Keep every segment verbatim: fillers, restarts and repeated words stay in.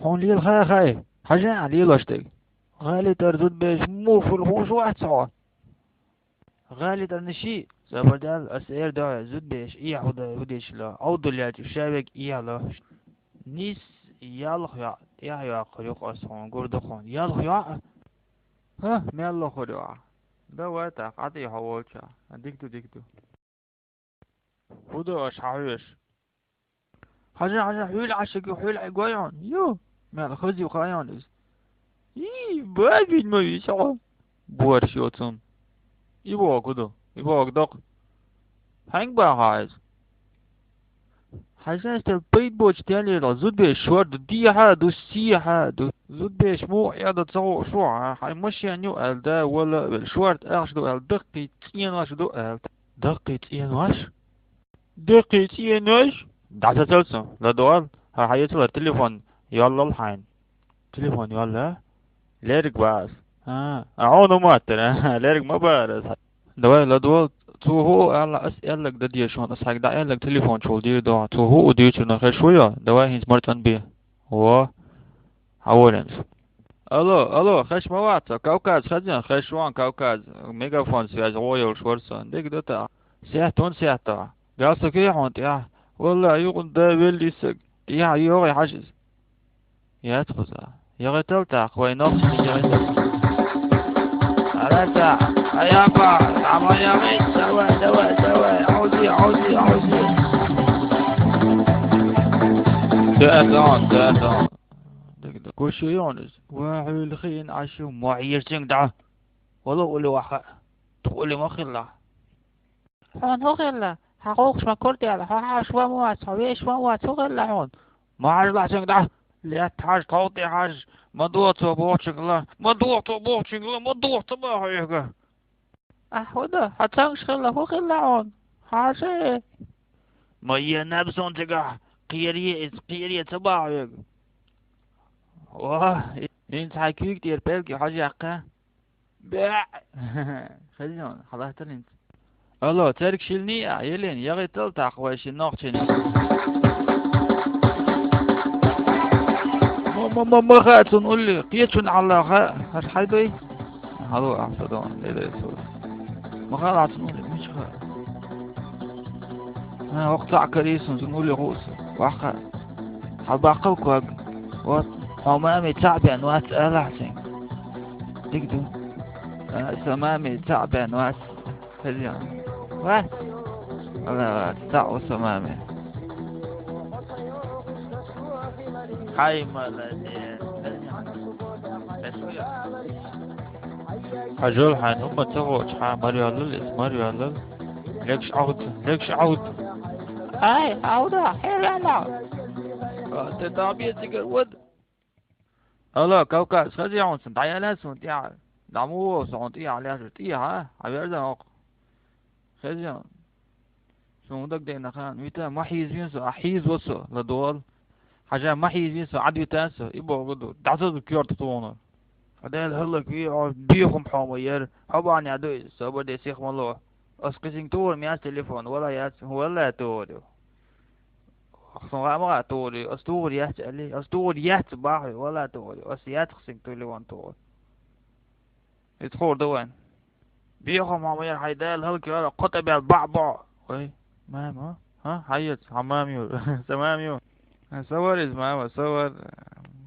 Хьуна лела хаа хай. Хьажа а лелош дерг. ГӀали тӀара зудбеш муха хуьлу хууш вац хьо? ГӀали тӀара ниши, цӀа бардал ас эр догӀе зудбеш, ийхьа хӀу да, хӀу дечила, Ӏовдал яьлча ша вег ийхьа ло. Нис ялх йоӀ, тӀехь йоаккхур юкъа ас хьуна, гур ду хьуна. Ялх йоӀ? ХӀа, мел лохур ю ахь? Да вай тӀаккха, Ӏа тӀе хьо волча. Дика ду, дика ду. ХӀу ду аша хьан хьоьжуш? Хьажа, хьажа, хьуьла Ӏашага, хьуьла Ӏе гой хьуна. Ю, мел хаза ю хьуна иза. Ий, бабин ма вийца хьо. Борш йоцун. И боху ду, и боху доккха. Хьаьнга баха иза? Хьажа, тел пайда боцу тел ела, зудбеш шор ду, дехьа а ду, сехьа а ду. Зудбеш муха Ӏе ду ца хууш ву хьан, хьайн машен ю аьлла, да, вала а велла, шорта ахча ду аьлла, даккхий цӀенош ду аьлла. Даккхий цӀенош? Даккхий цӀенош? ДӀасацалц, ладогӀал, хьан хьаэцалара телефон йоллал хьайна. Телефон йолла? Лерг бац. А, а хьуна ма-аттара, лерг ма бара ас. Давай, ладогӀал, цо хӀу аьлла, ас аьлларг дан деза хьуна, ас хьайга дӀааьлларг телефон чухула дийр ду хьан. Цо хӀу дийцар нах хезаш ву йо? Давай хӀинца мартан бе. Во. Хьан воллинца. Алло, алло, хезаш ма вац хьо, Кавказ, хезна, хезаш ву хьан, Кавказ, Мегафон связь гӀо йолуш вара со. Дика ду тӀаккха. Сехьта хӀунда сехьта? Галстук ю хьуна тӀехь? Валлахь, юкъана да велли саг. ТӀехь йогӀий хьажа иза? Яц кхуза. ЯгӀийтал тӀаккха, вай нохчий яхийтал. Аласа, аяпа, дӀа ма яхийта, давай, давай, давай, Ӏовзи, Ӏовзи, Ӏовзи. Датон, датон. Дага, дага. Гуш ю йоӀна иза. Ва хьуьлхин Ӏаш ю, ма хьежа цуьнга дӀа. Вало ули ваха. Тхо ули ма хилла. Хьуна хӀун хилла? Хьан гӀуллакхаш ма кура даьлла, хьо хьаша ван вац, хьо вешан ван вац, хӀун хилла хьуна? Ма хьажалахь цуьнга дӀа! Летта хьажа, тхов тӀе хьажа, ма доху цо бохучуьнга ла, ма доху цо бохучуьнга ла, ма доху ца боху хьоьга. Ахь хӀун ду? Хьо цамгаш хилла, хӀун хилла хьуна? Хьажа! Ма е наб суна цигахь, кхере иза, кхере ца боху хьоьга. О, хӀинца хьайн куьйга тӀера пӀелги хьожа яккха. БегӀ! Хезна, хьалаттал хӀинца. Алло, цаьрга шилний а, елена, яхийтал тӀаккха вай шин нохчийн. Ма, ма, ма, ма хаьа цунна улли, кхечунна хьалла хаьа, хӀара хьай дуй? Хьало, ахьа ца дон, лелай цо. Ма хаьа цунна улли, мича хаьа? ХӀа, вокху цхьаъ карий суна, цунна улли хууш. Ваха. Хьан баккхал ког. Вот, хьо мамий цхьаъ бен вац алахь цуьнга. Дика ду. А, сан мамий цхьаъ бен вац. Хезна. Вац. Ала, вац. Цхьаъ ву сан мамий. Хьай, молодец. Хьажал хьайна хӀумма ца гӀочу хьан марйоллал иза, марйоллал. Легаш Ӏовда, легаш Ӏовда. Ай, Ӏовда, хьерана. А, те дӀа бен цигара вада. Алло, Кавказ, хаза хьуна сан, дӀаяла суна тӀехьа. ДӀа ма вогӀу со хьуна тӀехьа лаьжа, тӀехьа, хьан верза хӀокху. Хезна. Суна дагадеана хан, вита, ма хьийзавин со, а хьийзаво со, ладогӀал. Хьажа, ма хьийзавин со, Ӏадвита со, и боху ду, дӀазаза коьрта тхуна. Хьо Дела хӀаллак ве, хьо бехам хьо ма яра, хьо бахьана ду иза, собар де сих ма ло. Ас кхизинг тухур ма яц телефон, вала яц, вала тухур ю. Сан гӀа ма гӀа тухур ю, ас тухур яц, али, ас тухур яц бахьа, вала тухур ю, ас яц кхизинг телефон тухур. Иза хуур ду вайн. Бехам хьо ма яра, хьай Дела хӀаллак йойла, кхо тӀе бел баӀ бохьу. Вай, мама, хьан? Хьан яц, хьан мама ю? Сан мама ю? Сан вар иза, мама, сан вар.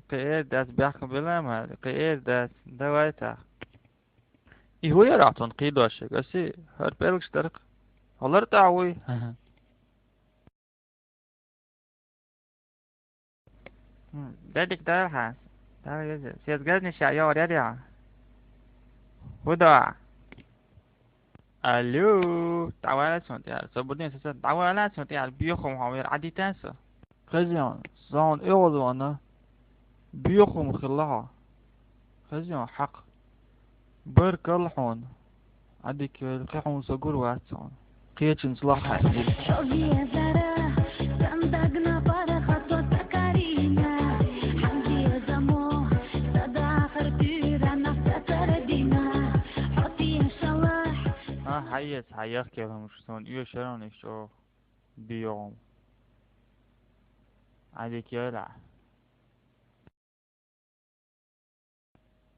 Кхин эр дац, бехкам била ма, кхин эр дац. Давай тӀаккха. И хӀун яра ахь цунна кхийдош, гаси, хӀара пӀелгаш дара-кх. ХӀалар тӀехь вуй? М, дедик дара хьан? Дала веза. Сес газни ша йогӀур яра яхьа? ХӀун до? Алло, дӀавала цунна тӀера. Со будин саса дӀавала цунна тӀера. Бехам хьо вера Ӏадитан со. Хезна, сон оьгӀаз вана. Бехам хилла хьо. Хезна, хьакъ. Баркалла хьуна. Ӏадика йойла, кхин хьуна со гур вац хьуна. Кхечунца лаха хьайна. А, хьаэца, хьан яхкелхамаш суна оьшура, ишчӀо бийгӀум. Ӏадика йойла.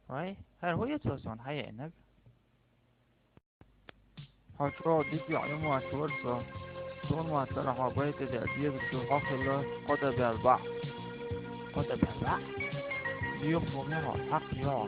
Вай, хӀара хӀун яц оцун хьаеанаг? Хьо чӀоагӀа дика йоӀ ю ма вац, Варзо. Цунна ма тара хьо байта де дезачу хьо хила кхо де баьлла бакъ. Кхо де баьлла бакъ? Дехо ма хьо, хьакха йоӀ.